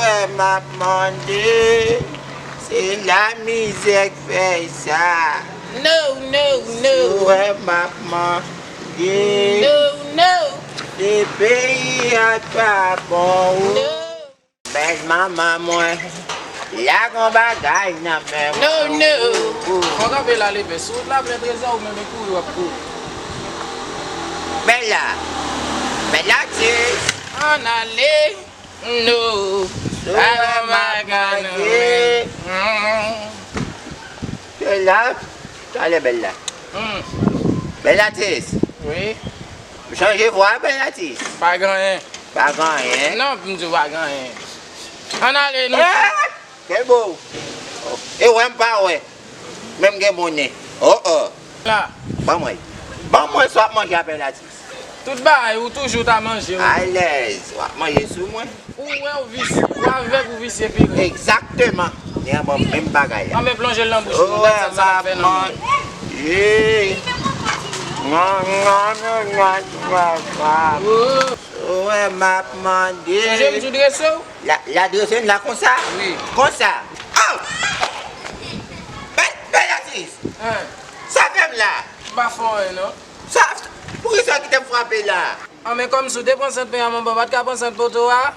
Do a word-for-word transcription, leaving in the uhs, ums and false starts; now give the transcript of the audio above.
M ap mande, se lamizè k fè sa. No, no, no. Ou wè m ap mande. No, no. Se peyi a pa bon. No. Bèl manman mwen. La gon bagay nan men mwen. No, no. Fò kanpe la lepe. Sou wout la plen trezò ou menm e kouri w ap kouri. Bèl la. Bèl la ti. Ann ale. No. Ou wè m ap mande. Mm. Se la. Talè bèl la. Mm. Bèl atis. Wi. M chanje vwa bèl atis. Pa gen anyen. Pa gen anyen. Non, m di w pa gen anyen. Ann ale nou. Eh! Kèl bo. E wè m pa wè. Men m gen bon nen. Oh oh. La. Ban mwen. Ban mwen sa w ap manje a bèl atis. Tout bagay ou toujou ta manje. Wi. Alèz. W ap manje sou mwen. Ou wè w visye. Ou avèg ou visye pi rèd. Egzakteman. Ni an bon menm bagay la. Anben plonje l nan bouch ou. Ou wè m ap manje. Nan nan nan nan nan. Oh. Ou wè m ap mande. Sonje m sou drese w? La, la drese n la konsa? Wi. Konsa. Oh! Bèl, bèl atis. Hein. Sa fè m la. M pa fè w anyen non. Sa, poukisa w kite m frape la? An men kòm si w te pran sant pen a manman w pa t ka pran sant poto a?